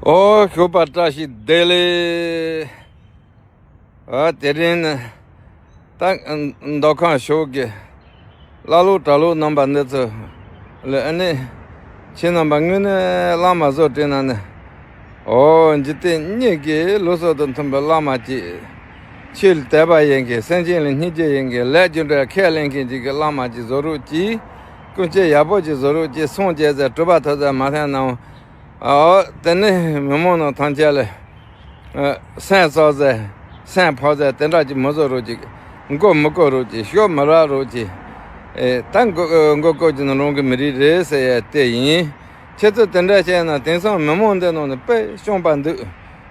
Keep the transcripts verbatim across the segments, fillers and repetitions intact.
ཨོ་ཞོགས་པ་བཀྲ་ཤིས་བདེ་ལེགས། ཨ་དེ་རིང་ནི་ད་མདོ་ཁམས་ཕྱོགས་ཀྱི་ཀླ་ཀློ་གྲྭ་ལོག་རྣམ་པ་འདི་ཚོ་ལ་ཨ་ནི་ཁྱེད་རྣམ་པ་དངོས་གནས་བླ་མ་བཟོ་དྲན་ན་ནི། ཨོ་འཇིག་རྟེན་གཉིས་ཀྱི་ལུགས་སྲོལ་དང་མཐུན་པའི་བླ་མ་ཅིག་ཆོས་ལ་དད་པ་ཡོད་མཁན། སེམས་ཅན་ལ་སྙིང་རྗེ་ཡོད་མཁན། ལས་རྒྱུ་འབྲས་ཁས་ལེན་མཁན་ཅིག་གི་བླ་མ་ཅིག་བཟོ་རོགས་གྱིས། སྐུ་མཆེད་ཡག་པོ་ཅིག་བཟོ་རོགས་གྱིས། སངས་རྒྱས་ཟེར་གྲུབ་པ་ཐོབ་ཟེར་མ་ཐོན་ནའང་། ཨོ་དེ་ནི་མི་མང་རྣམས་ཐམས་ཅད་ལ་ཨ་སེམས་གསོ་ཟེར། སེམས་ཕམ་ཟེར། དེ་འདྲ་ཅིག་མི་བཟོ་རོགས་གྱིས། མགོ་མི་སྐོར་རོགས་གྱིས། ཤོབ་མི་རག་རོགས་གྱིས། ཨེ་ད་མགོ་མགོ་སྐོར་གྱི་ནི་རང་གི་མི་རིགས་རེད་ཟེར་ཡ་དེ་ཡིན། ཁྱེད་ཚོས་དེ་འདྲ་བྱས་ན་དེང་སང་མི་མང་འདི་ནང་ནས་དཔེ་སྐྱོན་པ་འདུག་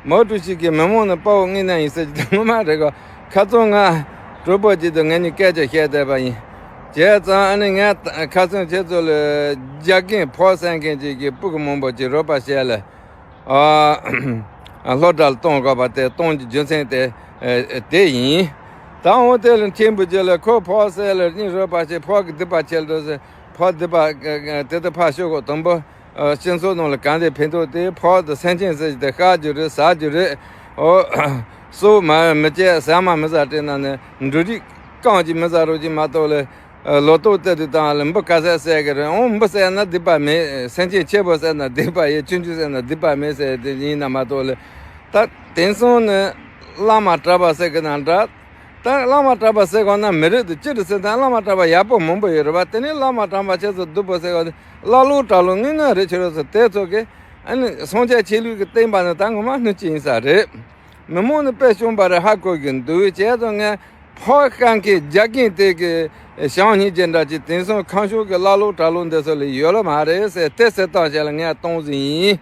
མའོ་ཀྲུའུ་ཞི་གིས་མི་མང་ནི་དཔའ་བོ་དངོས་གནས་ཡིན་ཟེར་གྱི་འདུག་ངོ་མ་རེད་གོ། ཁ་སང་ང་གྲོགས་པོ་གཅིག་དང་ངེད་གཉིས་སྐད་ཆ་བཤད་བསྡད་པ་ཡིན། བྱས་ཙང་ཨ་ནི་ངས་ཁ་སང་ཁྱེད་ཚོ་ལ་རྒྱ་རྒན་ཕོ་གསོད་མཁན་གཅིག་གི་སྤུ་གུ་མང་པོ་ཅིག་རོགས་པ་བྱས་ལ། ཨ་སློབ་གྲྭ་ལ་གཏོང་དགོས་པ་དེ་གཏོང་རྒྱུ་རྒྱུ་མཚན་དེ་ཨེ་དེ་ཡིན། ད་འོང་དེ་ལ་མཁན་པོ་རྗེ་ལ་ཁོ་ཕོ་གསོད་ལ་གཉིས་རོགས་པ་བྱས། ཕོ་གི་སྡིག་པ་ཆེ་འགྲོ་ཟེར། ཕོ་སྡིག་པ་དེ་དག་ཕར་ཞོག་གོ། དང་པོ་ཨ་སྤྱི་ཚོགས་ནང་ལ་གང་དེ་ཕན་ཐོགས་དེ། ཕོ་དེ་སེམས་ཅན་ཟེར་གྱི་དེ་བཤའ་རྒྱུ་རེད། ཟ་རྒྱུ་རེད། ཨོ་སྲོག་མ་མི་བཅད། ཟ་མ་མི་ཟ་དྲན་ན་ནི་འབྲུ་རིགས་རྐང་གཅིག་མི་ཟ་རོགས་གྱིས་མ་གཏོགས་ལ། ལོ་ཏོག་བལྟས་དུས་དང་ལ་འབུ་ག་ཚད་བསད་ཀྱི་རེད། འོང་འབུ་བསད་ན་སྡིག་པ་མེད། སེམས་ཅན་ཆེན་པོ་བསད་ན་སྡིག་པ་ཡོད། ཆུང་ཆུང་བསད་ན་སྡིག་པ་མེད་ཟེར་དེ་ཡིན་ན་མ་གཏོགས་ལ། ད་དེང་སང་ནི་བླ་མ་གྲྭ་པ་ཟེར་གི་ན་འདྲ། ད་བླ་མ་གྲྭ་པ་ཟེར་གོ་ན་མི་རིགས་དུ་ཅི་རེད་ཟེར་ན། བླ་མ་གྲྭ་པ་ཡག་པོ་མང་པོ་ཡོད་རེད་པ། དེ་ནས་བླ་མ་གྲྭ་པ་ཁྱེད་ཚོ་སྡུག་པོ་ཟེར་གོ་ནི་ཀླ་ཀློ་གྲྭ་ལོག་དངོས་གནས་རེད། ཁྱེད་རང་ཚོ་དེ་ཚོ་གི་ཨ་ནི་སངས་རྒྱས་ཆོས་ལུགས་ཀྱི་བསྟན་པ་ནི་ད་ངོ་མ་སྣུན་ཅི་ཡིན་ས་རེད། མི་མང་ནི་དཔེ་སྐྱོན་པ་རེད་ཧ་གོ་གི་འདུག་བྱས་ཙང་ངས་ཕོ་བཤའ་མཁན་རྒྱ་རྒན་དེ་གི་བྱམས་སྙིང་རྗེ་འདྲ་ཅིག་དེང་སང་ཁམས་ཕྱོགས་ཀྱི་ཀླ་ཀློ་གྲྭ་ལོག་འདི་ཚོ་ལ་ཡོད་ལ་མ་རེད་ཟེར་དེ་སེམས་གཏམ་བཤད་ལ་ངས་གཏོང་ཟིན་ཡིན།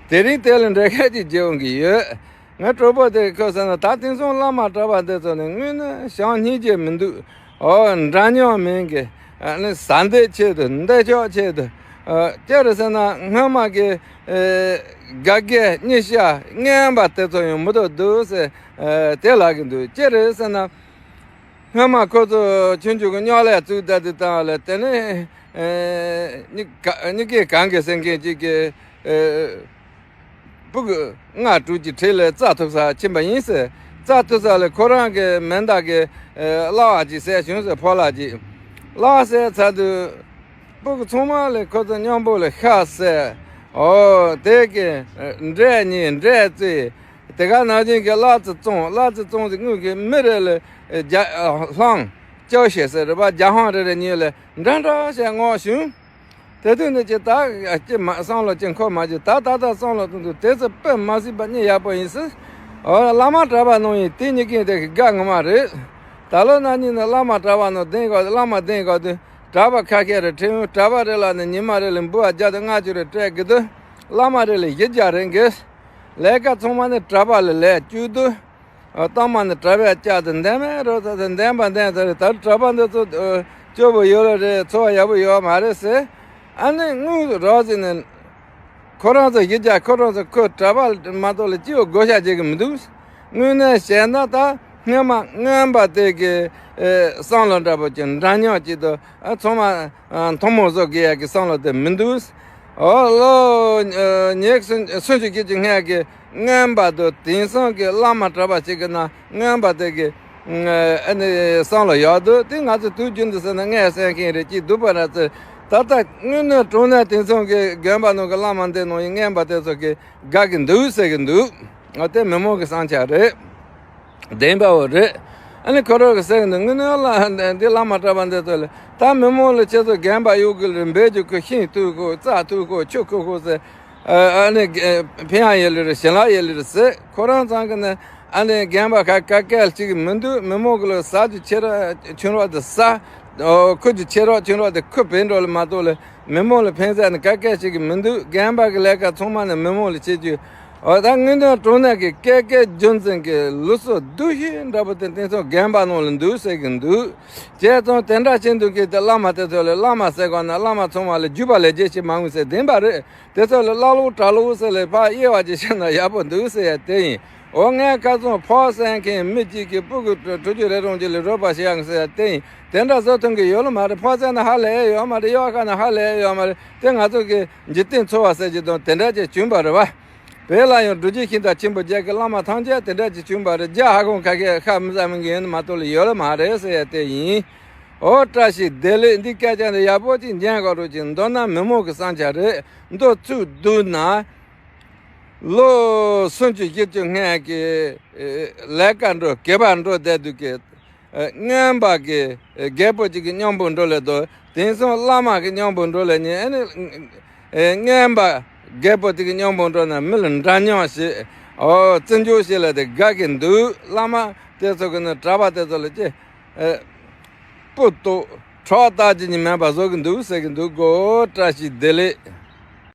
དེ་རིང་དེ་ལ་འགྲེལ་བཤད་ཅིག་བརྗེ་འོང་གི་ཡོད། ངའི་གྲོགས་པོ་དེ་ཁོས་ཟེར་ན། ད་དེང་སང་བླ་མ་གྲྭ་པ་འདི་ཚོ་ནི་དངོས་གནས་བྱམས་སྙིང་རྗེ་མི་འདུག་ཨོ་འདྲ་མཉམ་མིན་གི། ཨ་ནི་ཟ་འདོད་ཆེད་དུ་འདོད་ཆགས་ཆེད་དུ། ཨ་ཅི་རེད་ཟེར་ན་སྔོན་མ་གི་ཨེ་དགའ་སྐྱིད་གཉིད་ཤར་རྔན་པ་དེ་ཚོ་ཡང་མི་འདུག་འདུག་ཟེར། ཨེ་དེ་ལབ་གི་འདུག་ཅི་རེད་ཟེར་ན། སྔོན་མ་ཁོ་ཚོ་ཆུང་ཆུང་གི་སྨྱོ་ལས་བཙུགས་བསྡད་དུས་དང་ལ། དེ་ནས་ཨེ་གཉིས་ཀ་གཉིས་ཀའི་གང་གི་སེང་གེ་གཅིག་གི་ཨེ་སྤུ་གུ་ལྔ་དྲུག་ཅིག་ཁྲིད་ལས་རྩྭ་འཐུ་ས་ཕྱིན་པ་ཡིན་ཟེར། རྩྭ་འཐུ་ས་ལ་ཁོ་རང་གི་མེ་མདའ་གི་ཨེ་གླ་བ་ཅིག་བསད་བྱུང་ཟེར། ཕོ་ལགས་ཀྱིས་གླ་བ་བསད་ཚར་དུས། སྤུ་གུ་ཚང་མ་ལ་ཁོ་ཚོ་མཉམ་པོ་ལ་ཤ་བསད། ཨོ་དེ་གི་འབྲས་རྙེད། འབྲས་བཙོས། དེ་ག་ནང་བཞིན་གྱི་གླ་རྩི་བཙོངས། གླ་རྩི་བཙོངས་ཟིག་དངུལ་གི་མི་རེ་ལ་རྒྱ་ཧང་ཅའོ་ཞེས་ཟེར་རེད་པ། རྒྱ་ཧང་རེ་རེ་གཉིས་ལ་འདྲ་འདྲ་བྱས་བསྔོགས་བྱུང་། དེ་དུས་ནི་ཅི་ད་ཅི་མ་བསམ་བློ་ཅི་འཁོར་མ་བྱུང་། ད་ད་ད་བསམ་བློ་གཏོང་དུས་དེ་ཚོ་དཔེ་མ་སྲིད་པ་གཉིད་ཡག་པོ་ཡིན་ཟེར། ཨོ་བླ་མ་གྲྭ་པ་ནང་ཡིན་དེ་གཉིས་ཀྱིས་དེ་གི་དགའ་ངོ་མ་རེད། ད་ལོ་ན་ནིང་ནི་བླ་མ་གྲྭ་པ་ནང་བསྡད་དགོས། བླ་མ་བསྡད་དགོས་དུས་གྲྭ་པ་ཁ་ཤས་རེ་ཁྲིད་འོང་། གྲྭ་པ་རེ་ལ་ནི་ཉི་མ་རེ་ལ་འབུལ་བ་བརྒྱ་དང་ལྔ་བཅུ་རེ་སྤྲད་གི་འདུག་བླ་མ་རེ་ལ་བཞི་བརྒྱ་རེ་འགེལ། ལས་ཀ་ཚང་མ་ནི་གྲྭ་པ་ལ་ལས་བཅུག་འདུག་ཨ་གཏའ་མ་ནི་གྲྭ་པས་བཅག་སྟེ་འདན་མ་རོ་ཚ་ཚ་འདན་པ་འདན་ཚ་རེད། ད་གྲྭ་པ་འདི་ཚོ་ཨ་སྐྱོ་པོ་ཡོད་ལ་རེད། འཚོ་བ་ཡག་པོ་ཡོད་མ་རེད་ཟེར། ཨ་ནི་དངུལ་རོགས་ཟེར་ནས་ཁོ་རང་ཚོ་བཞི་བརྒྱ། ཁོ་རང་ཚོ་ཁོ་གྲྭ་པ་མ་གཏོགས་ལ་ཅི་ཡང་བགོ་བཤའ་བྱེད་ཀྱི་མི་འདུག་དངོས་གནས་བཤད་ན་ད་སྔོན་མ་རྔན་པ་དེ་གི་ཨེ་བསམ་བློ་འདྲ་པོ་ཅིག་འདྲ་མཉམ་ཅིག་ཏུ་ཨ་ཚང་མ་ཨ་ཐུན་མོང་བཟོ་དགོས་ཡ་གི་བསམ་བློ་དེ་མི་འདུག་ཨོ་ལོ་ཨ་ཉེར་སུམ་ཅུ་གི་ཅིག་སྔས་ཀྱི་རྔན་པ་དང་དེང་སང་གི་བླ་མ་གྲྭ་པ་ཞིག་གི་ན་རྔན་པ་དེ་གི་ཨ་ནི་བསམ་བློ་ཡག་འདུག་དེ་ང་ཚོ་དུས་རྒྱུན་དུ་ཟེར་ན་ངས་ཟེར་མཁན་རེད། ཅིག་སྡུག་པ་ར་ཚོ་ད་ལྟ་དངོས་གནས་དྲང་གནས་དེང་སང་གི་དགོན་པ་ནང་གི་བླ་མ་འདི་ནང་ཡི་རྔན་པ་དེ་ཚོ་གི་དགའ་གི་འདུག་ཟེར་གི་འདུག་ཨ་དེ་མི་མང་གི་བསམ་འཆར་རེད། བདེན་པའོ་རེད། ཨ་ནི་ཁོ་རང་གི་ཟེར་གི་འདུག་དངོས་གནས་ལ་འདི་བླ་མ་གྲྭ་པ་འདི་ཚོ་ལ་ད་མི་མང་ལ་ཁྱེད་ཚོ་རྒན་པ་གཡོག་གི་ལ་འབད་རྒྱུ་ཁོ་ཤིང་བཏུ་ཁོ་རྩྭ་བཏུ་ཁོ་ཆུ་ཁུ་ཁོ་ཟེར། ཨ་ནི་ཕན་ཡ་ཡེ་ལི་རེད། ཞིང་ལ་ཡེ་ལི་རེད་ཟེར། ཁོ་རང་ཚང་གི་ནི་ཨ་ནི་རྒན་པ་ག་ག་སྐད་ཅིག་མི་འདུག་མི་མང་གི་ལ་ཟ་རྒྱུ་ཆེ་ར་ཆུང་ར་དེ་ཟ། ཁུ་རྒྱུ་ཆེ་ར་ཆུང་ར་དེ་ཁུ་བེ་འགྲོ་ལ་མ་གཏོགས་ལ་མི་མང་ལ་ཕན་ས་ནི་ག་སྐད་ཅིག་མི་འདུག་རྒན་པ་གི་ལས་ཀ་ཚང་མ་ནི་མི་མང་ལ་བྱེད་རྒྱུ། འོ་ད་དངོས་དོན་དྲང་གནས་ཀྱི་ཀེ་ཀེ་རྒྱུ་མཚན་གྱི་ལུགས་སྲོལ་སྡུག་ཤོས་འདྲ་པོ་དེ་དེང་སང་རྒན་པ་ནང་ལ་འདུག་ཟེར་གི་འདུག་བྱས་ཙང་དེ་འདྲ་བྱེད་འདུག་གི་དེ་བླ་མ་དེ་ཚོ་ལ་བླ་མ་ཟེར་གོ་ན་བླ་མ་ཚང་མ་ལ་རྒྱུད་པ་ལས་རྒྱུ་ཞིག་མ་འོང་ཟེར་བདེན་པ་རེད། དེ་ཚོ་ལ་ཀླ་ཀློ་གྲྭ་ལོག་ཟེར་ལས་ཕར་དབྱེ་བ་ཅིག་བྱས་ན་ཡག་པོ་འདུག་ཟེར་ཡ་དེ་ཡིན། འོ་ངས་ཁ་སང་ཕོ་གསོད་མཁན་མི་གཅིག་གི་སྤུ་གུ་དྲུག་ཅུ་རེ་རང་གཅིག་ལ་རོགས་པ་བྱེད་ཡག་ཟེར་ཡ་དེ་ཡིན། དེ་འདྲ་བཟོ་ཐུབ་གི་ཡོད་ལ་མ་རེད། ཕོ་གསོད་ན་ཧ་ལས་ཡོད་མ་རེད། གཡོག་ཁ་ན་ཧ་ལས་ཡོད་མ་རེད། དེ་ང་ཚོ་གི་འཇིག་རྟེན་འཚོ་བ་ཟེར་གྱི་དང་དེ་འདྲ་ཅིག་བྱུང་པ་རེད་བ། བོད་ལ་ཡང་འགྲོ་རྒྱུ་ཤིན་ཏུ་ཆེན་པོ་རྒྱ་གི་བླ་མ་ཐམས་ཅད་དེ་འདྲ་ཅིག་བྱུང་བ་རེད། རྒྱ་ཧ་གོ་ཁ་ཁས་ཧ་མི་བཟའ་མི་གི་ཡོད་ནི་མ་གཏོགས་ལ་ཡོད་ལ་མ་རེད་ཟེར་ཡ་དེ་ཡིན། ཨོ་བཀྲ་ཤིས་བདེ་ལེགས། འདི་སྐད་ཆ་འདི་ཡག་པོ་ཅིག་ཉན་དགོས་རོགས་ཅིག། མདོར་ན་མི་མང་གི་བསམ་འཆར་རེད། མདོ་ཚུགས་བསྡུས་ན། ལོ་སུམ་ཅུ་བཞི་བཅུ་སྔོན་གྱི་ལས་ཀ་འགྲོ་གད་པ་འགྲོ་བསྡད་དུས་ཀྱི། ཨ། རྔོན་པ་གི་རྒད་པོ་གཅིག་གི་སྙིང་པོ་འགྲོ་ལས་དོ། དེང་སང་བླ་མ་གི་སྙིང་པོ་འགྲོ་ལས་ཉེ་ཨ་ནི། ཨ། རྔོན་པ་རྒད་པོ་གཅིག་གི་སྙིང་པོ་འགྲོ་ན་མི་ལ་འདྲ་མཉམ་བྱེད། ཨོ་བརྩི་འཇོག་བྱེད་ལ་དེ་དགའ་གི་འདུག། བླ་མ་དེ་ཚོ་གི་ནི་གྲྭ་པ་དེ་ཚོ་ལ་ཅི། ཨ། སྤུ་ཏོག་ཁྲག་ལྟ་ཅི་ཉི་མེད་པ་བཟོ་གི་འདུག་ཟེར་གི་འདུག་གོ། བཀྲ་ཤིས་བདེ་ལེགས།